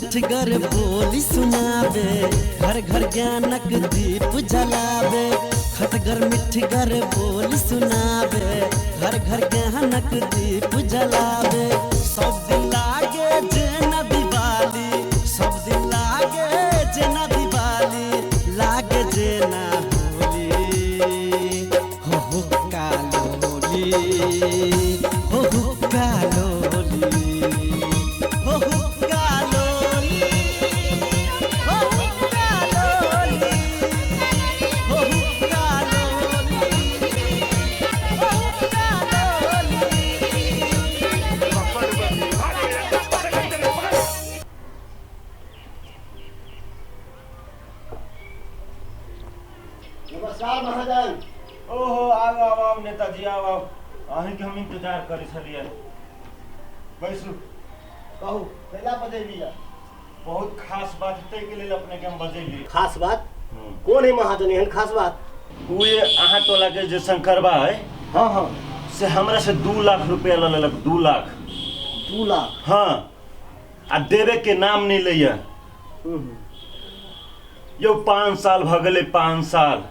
मिठगर बोली सुनावे, घर घर ज्ञानक दीप जलावे। खटगर मिठगर बोली सुनावे, घर घर ज्ञानक दीप जलावे। सब दिन लागे जेना दिवाली, सब दिन लागे जेना दिवाली, लागे जेना होली। हो हो कालोली, हो हो कालोली, हो हो कालोली, हो हो कालोली, हो हो कालोली, हो हो कालोली। नमस्कार महाजन। ओहो, आउ आउ आउ नेताजी, आउ आउ। अहीँके हम इंतजार करै छलियै। बैसू। कहू, कैला बजेली? बहुत खास बात, ताहिके लेल अपनेके हम बजेली। खास बात कोन है महाजन, एहन खास बात? ओ जे अहाँ टोलाके जे शंकरबा है, हाँ हाँ, से हमरा से 2 लाख रुपया लऽ लेलक। 2 लाख। 2 लाख? हाँ, आ देवे के नाम नहीं लैया। यौ, 5 साल भऽ गेलै, 5 साल।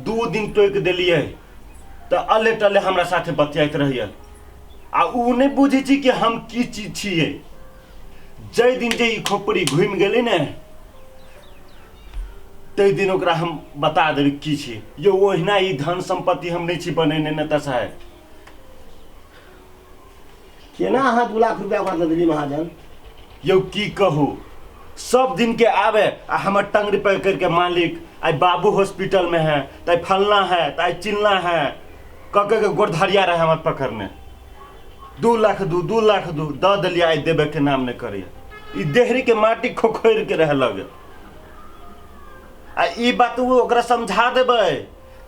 2 दिन टोकि देलियै तऽ अले टले हमरा साथे बतियाइत रहैया, आ उ नहि बुझै छी कि हम की चीज छियै। जाहि दिन जे ई खोपड़ी घुमि गेलै ने, ताहि दिन ओकरा हम बता देबै की छी। यौ, ओहिना ई धन सम्पत्ति हम नहि छी बनेने नेता साहेब। केना अहाँ 2 लाख रुपया ओकरा दऽ देली महाजन? यौ, की कहू, सब दिन के आवे आ हमर टंगरी पकड़ के, मालिक, आइ बाबू हॉस्पिटल में है, त आइ फलना है, त आइ चिलना है, कह के गोरधरिया रहे हमर पकड़ने। 2 लाख दू, 2 लाख दू। दऽ देलियै, आइ देबे के नाम नहि करैया। ई देहरी के माटी खोखोरि के रहे लगे। आ ई बात ओ ओकरा समझा देबै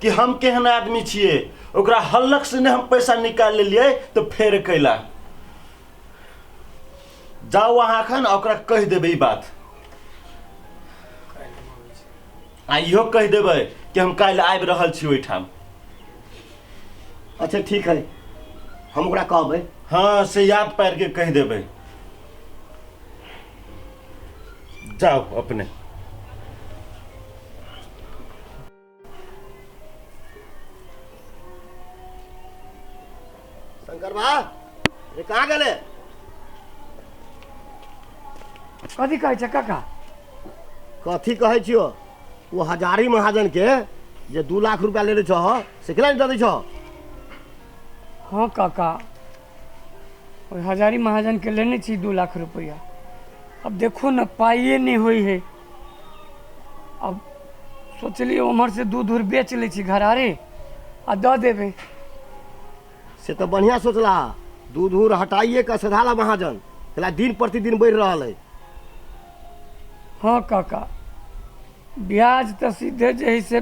कि हम केहन आदमी छियै। ओकरा हल्लक से नहि हम पैसा निकालि लेलियै तऽ फेर कैला। जाउ अहाँ एखन आ ओकरा कहि देबै ई बात, आ इहो कहि देबै कि हम काल्हि आबि रहल छी ओहिठाम। अच्छा, ठीक है, हम ओकरा कहबै। हँ, से याद पारि के कहि देबै। जाउ अपने। शंकर बा रे, कहाँ गेले? कथी कहै छै काका? कथी कहै छियो, ओ हजारी महाजन के जे 2 लाख रुपया लेने छह, से केना नहि दऽ दै छह? हँ काका, ओहि हजारी महाजनके लेने छी 2 लाख रुपैआ। अब देखो ने, पाइए नहि होइ है। अब सोचलियै उम्हर से दूध उध बेच लै छी घरारे आ दऽ देबै। से तऽ बढ़िआँ सोचला। दूध उध हटाइए कऽ सधा ला महाजन, कैला दिन प्रतिदिन बढ़ि रहल है। हँ काका, ब्याज तऽ सीधे जे है से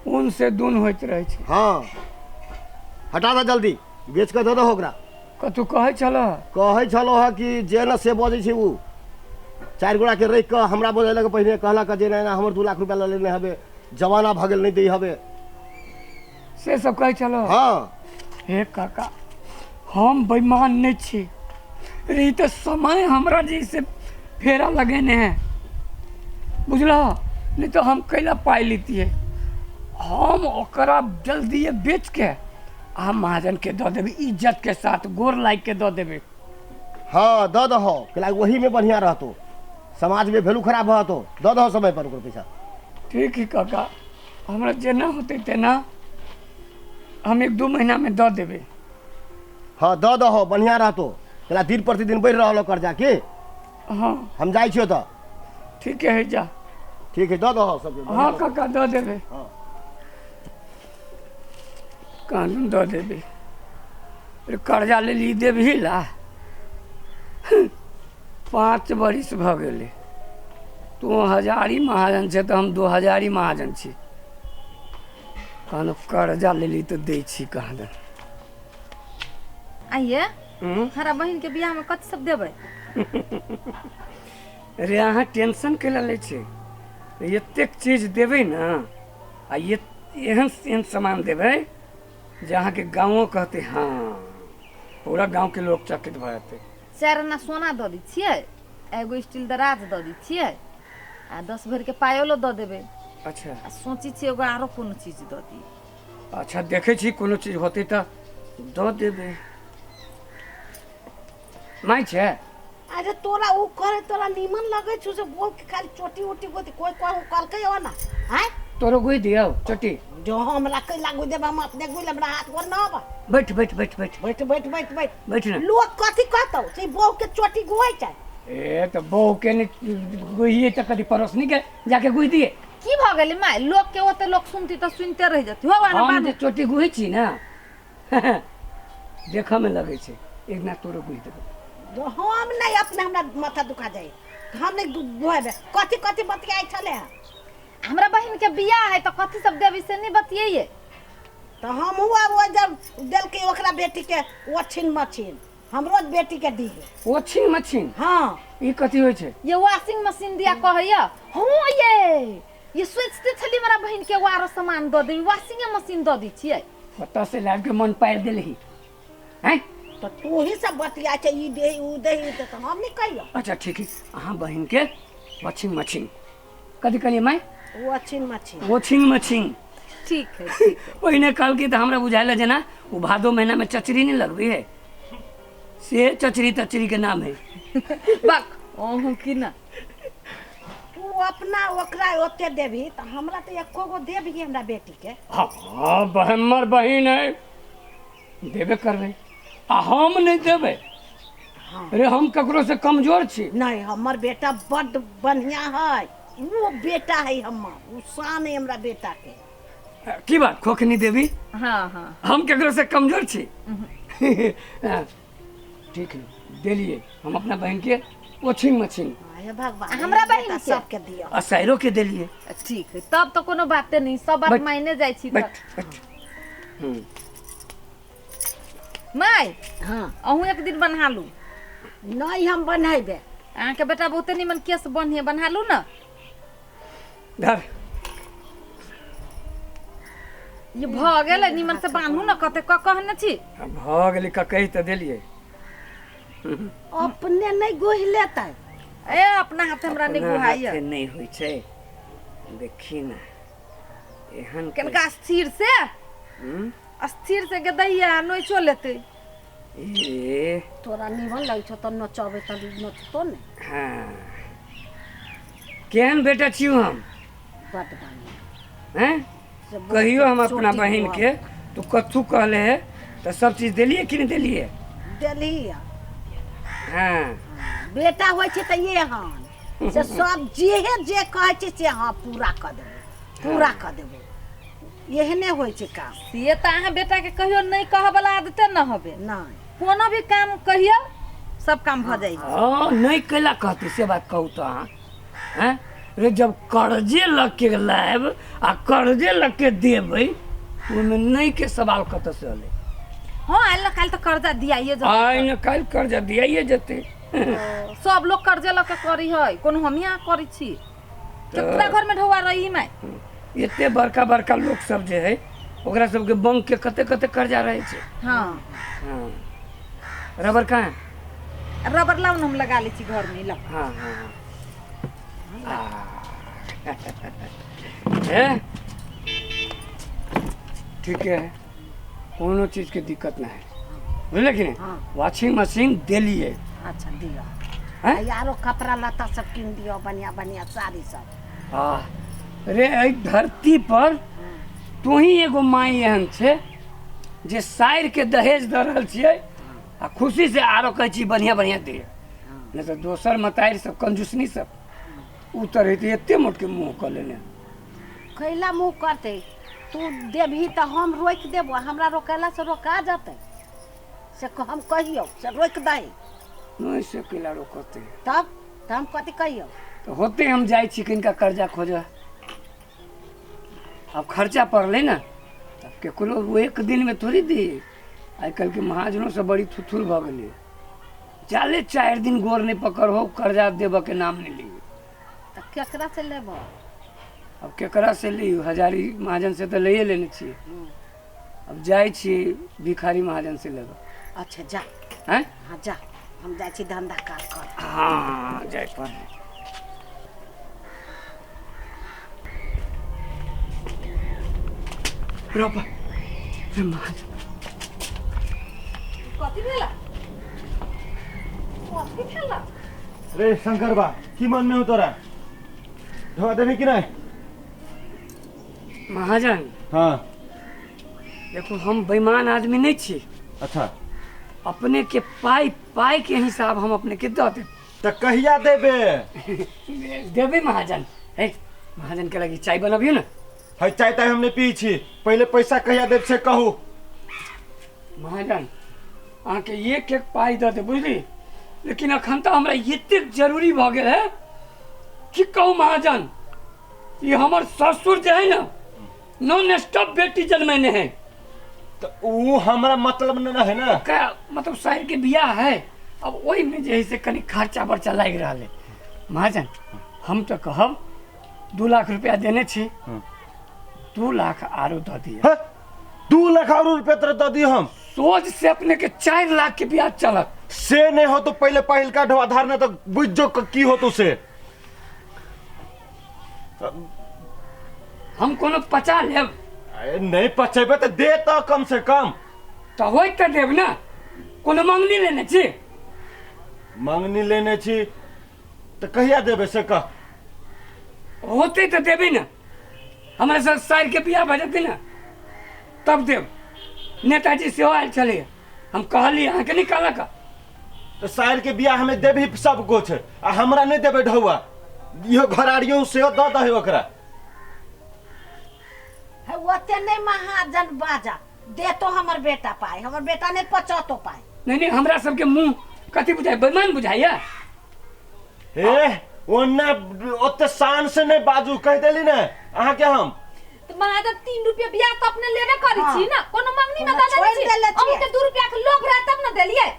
ऊन से दून होइत रहै छै। हँ, हटा दऽ जल्दी, बेच कऽ दऽ दहो ओकरा। कतहु कहै छलह? कहै छलहुँ हँ कि जे ने से बजै छै। ओ चारि गोटाके राखि कऽ हमरा बजेलक। पहिने कहलक जे एना एना हमर 2 लाख रुपया लऽ लेने हबे, जमाना भऽ गेल, नहि दै हबे। से सब कहै छलह? हँ। हे काका, हम बेईमान नहि छी रे। ई तऽ समय हमरा जे से फेरा लगेने है, बुझलह? नहि तऽ हम कैला पाइ लेतियै? हम ओकरा जल्दिए बेच के आ महाजनके दऽ देबै, इज्जतके साथ गोर लागि के दऽ देबै। हँ, दऽ दहो, कैला ओहीमे बढ़िआँ रहतो, समाजमे वैल्यू खराब भऽ जेतौ। दऽ दहो समय पर ओकर पैसा। ठीक है काका, हमरा जेना होतै तेना हम 1-2 महीनामे दऽ देबै। हँ, दऽ दहो, बढ़िआँ रहतो, कैला दिन प्रतिदिन बढ़ि रहल हो कर्जा की। हँ। हम जाइ छियौ तऽ। ठीके है, जा। ठीक है, दऽ दहो सबके। हँ काका, दऽ देबै। हँ। कानून दऽ देबै। अरे, कर्जा लेली देबही ला? 5 बरिस भऽ गेलै। तू हजारी महाजन छै तऽ हम 2 हजारी महाजन छी। कहलहुँ कर्जा लेली तऽ दै छी कहाँ दन। आइये, हमरा बहिन के बियाह में कथी सब देबै? रे, अहाँ टेंशन कैला लै छी? एतेक चीज देबै ने आ एहन एहन सामान देबै जे अहाँके गाँवो कहतै। हँ, पूरा गाँवके लोक चकित भऽ जेतै। 4 आना सोना दऽ दै छियै। एगो स्टील दराज दऽ दै छियै आ 10 भरिके पायलो दऽ देबै। अच्छा। आ सोचै छियै एगो आरो कोनो चीज दऽ दी। अच्छा देखै छी कोनो चीज होतै तऽ दऽ देबै। माय छै? अरे तोरा उ करे तोरा नीमन लगै छौ से बोल के खाली चोटी उटी गोती कोई कोई कहलकै हो ना हैं तोरो गुइ दियौ चोटी जो हमरा कै लागू देब हम अपने गुइ हमरा हाथ गोर न आब। बैठ बैठ बैठ बैठ बैठ बैठ बैठ बैठ बैठ ना। लोग कथी कहतौ से बहू के चोटी गुइ छै। ए तऽ बहू के ने गुइए तऽ कदी पड़ोसनी के जाके गुइ दिए। की भऽ गेलै माय? लोक के ओते लोक सुनती तऽ सुनते रहि जती हो। हम जे चोटी गुइ छी ना देखऽ में लगै छै एक ना तोरो गुइ देबै। हम नहीं अपने हमरा माथा दुखा जाए हम नहीं गुएबे। कथी कथी बतियाइ छले? हमरा बहिन के बियाह है तऽ कथी सब देबी से नहीं बतियाइए। तऽ हमहूँ आब ओ जब देलकै ओकरा बेटी के ओछिन मछिन हमरो बेटी के दी। ओछिन मछिन? हाँ। ई कथी होइ छै? ये वॉशिंग मशीन दिया कहैया। हाँ ये सोचते छली हमरा बहिन के आरो सामान दऽ देबी वॉशिंगे मशीन दऽ दै छियै। कतऽ से लाबि के मन पारि देलही हैं? तो तू ही सब बतिया छै ई दे ऊ दे तऽ हम नहीं कहियो। अच्छा ठीक है अहाँ बहिन के वॉशिंग मशीन कथी कहलियै माय? Washing machine. वॉशिंग मशीन ठीक है। ठीक है। पहिने कहलकै तऽ हमरा बुझायल जेना ओ भादो महीना में चचरी नहीं लगबै है से चचरी तचरी के नाम है। बक अहूँ की ना तू अपना ओकरा ओते देबही तऽ हमरा तऽ एको गो देबही हमरा बेटी के। हाँ हमर बहिन है देबे करबै आ हम नहीं देबै। हाँ। अरे हम ककरो से कमजोर छी? नहीं हमर बेटा बड बढ़िया है वो बेटा है हमर वो शान है हमरा बेटा के। की बात खोखनी देवी? हाँ हाँ हम ककरो से कमजोर छी? ठीक है देलिए हम अपना बहन के ओछिंग मछिंग। हे भगवान हमरा बहिन के सबके दियो आ सैरो के देलिए। ठीक है तब तो कोनो बाते नहीं सब बात मायने जाइ छी। बैठ बैठ। माय। हाँ अहूँ एक दिन बन्हा लू। नहीं हम बन्हेबे। अहाँके बेटा बहुते निमन केस बन्हे बन्हा लू ना। धर ये भऽ गेलै निमन से बान्हू ना कते क कहने छी। भऽ गेलै ककहि तऽ देलिए। अपने नहीं गोहि लेतै। ए अपना हाथ हमरा नहीं गुहाइया। नहीं होइ छै देखी ना एहन कनका स्थिर से अस्थिर से गदैया नोचो लेतै। ए तोरा निमन लगै छौ तऽ नचबै तऽ नचतो ने। हाँ केहन बेटा छियौ हम? बड बढ़िया हैं? कहियो हम अपना बहिन के तू कथू कहले है तऽ सब चीज देलिए कि नहीं देलिए? देलिए। हाँ बेटा होइ छै तऽ एहन से सब जेहे जे कहै छै से हाँ पूरा कऽ देबै पूरा कऽ देबै एहने होइ छै काम। से तऽ अहाँ बेटा के कहियो नहीं कहऽ वाला आदते न हबे। नहीं कोनो भी काम कहियो सब काम भऽ जाइ। हाँ नहीं कैला कहती से बात कहू तो अहाँ हैं? रे जब कर्जे लग के लायब आ कर्जे लग के देबै ओहिमे नहीं के सवाल कतऽ से अलै। हाँ आयल काल्हि तऽ कर्जा दियाइए जेतै। आइ न काल्हि कर्जा दियाइए जेतै। सब लोग कर्जा लऽ के करी है कोनो हम यहाँ करै छी केकरा घर में ढौआ रही माय? एते बड़का बड़का लोक सब जे है ओकरा सबके बैंक के कते कते कर्जा रहै छै। हाँ हाँ रबर कहाँ? रबर लाउ न हम लगा लै छी घर में। लाउ। हाँ हाँ हाँ ठीक है कोनो चीज के दिक्कत नहीं है बुझले कि नहीं? वॉशिंग मशीन देलिए। अच्छा दियो यारो कपड़ा लत्ता सब किन दियो बढ़िया बढ़िया साड़ी सब। हाँ रे एहि धरती पर तू ही एगो माई एहन छै जे साइर के दहेज दऽ रहल छियै आ खुशी से आरो कहै छी बढ़िया बढ़िया दे। नहीं तऽ दोसर मतारि सब कंजूसनी सब उ तऽ रहतै एते मोट के मुँह कऽ लेने। कैला मुँह करतै? तू देबही तऽ हम रोकि देबो हमरा रोकेला से रोका जेतै से हम कहियौ से रोकि दही। नहीं से कैला रोकतै तब तऽ हम कथी कहियौ? तऽ होते हम जाइ छी किनका कर्जा खोजऽ। अब खर्चा पड़लै ने तब केकरो वो एक दिन में थोड़ी दी। आइ काल्हि के महाजनो सब बड़ी थुथुर भऽ गेलै। चाले 4 दिन गोर नहीं पकड़हो कर्जा देबऽ के नाम नहीं ली। तऽ केकरा से लेबो? अब केकरा से ली? हजारी महाजन से तऽ लैए लेने छियै। अब जाइ छी भिखारी महाजन से लेबऽ। अच्छा जा। हैं? हाँ जा। हम जाइ छी धंधा काज कर। हाँ जाय पर। रोपा रे महाजन। कथी भेला, कथी भेला? रे शंकर बा, की मन में हो तोरा? ढोआ देबी कि नहीं? महाजन। हाँ। देखो, हम बेईमान आदमी नहीं छी। अच्छा। अपने के पाई पाई के हिसाब हम अपने के दऽ देब। तऽ कहिया देबे? देबै महाजन। हे महाजन के लगी चाय बनबियौ ने। है चाय ताय हम नहीं पी छी, पहिले पैसा कहिया देब से कहू। महाजन, अहाँके एक एक पाइ दऽ देब बुझली, लेकिन अखन तऽ हमरा एतेक जरूरी भऽ गेल है की कहू महाजन। ई हमर ससुर जे है ना, नॉन स्टॉप बेटी जन्मेने है। तऽ ऊ हमरा मतलब न है ना। ओकरा मतलब साइर के बियाह है, अब ओहिमे जे है से कनि खर्चा बर्चा लागि रहल है। महाजन, हम तऽ कहब 2 लाख रुपया देने छी, 2 लाख आरो दऽ दिअ। हाँ? 2 लाख आरो रुपया तोरा दऽ दी हम? सोच से अपने के 4 लाख के ब्याज चलत। से नहीं हो तो पहले पहिलका ढोआ धार ना तो बुझ जो की हो तो से। हम कोनो पचा लेब। अरे नहीं पचेबे तो दे तो कम से कम। तो होय तो देब ना, कोनो मंगनी लेने छी? मंगनी लेने छी तो कहिया देबे से कह। होते तो देबे ना, हमरा सब साइर के बियाह भऽ जेतै ना तब देब। नेताजी सेहो आयल छलै, हम कहलियै अहाँके नहि कहलक। तो साइर के बियाह में देबही सब कुछ आ हमरा नहीं देबे ढौआ, इहो घरारियो सेहो दऽ दही ओकरा। है ओते नहीं महाजन बाजा दे तो हमर बेटा पाए, हमर बेटा नहीं पचतो पाए। नहीं नहीं, हमरा सबके मुंह कथी बुझाय, बेईमान बुझाइया? ए ओना ओते शान से नहीं बाजू, कह देली ने अहाँ के हम। तो महाजन 3 रुपया ब्याज तो अपने लेबे करै छी ना, कोनो मंगनी में कोनो दऽ देने छोड़ि छी? देले छियै। अहूँ के 2 रुपया के लोभ रहे तब ना देलियै।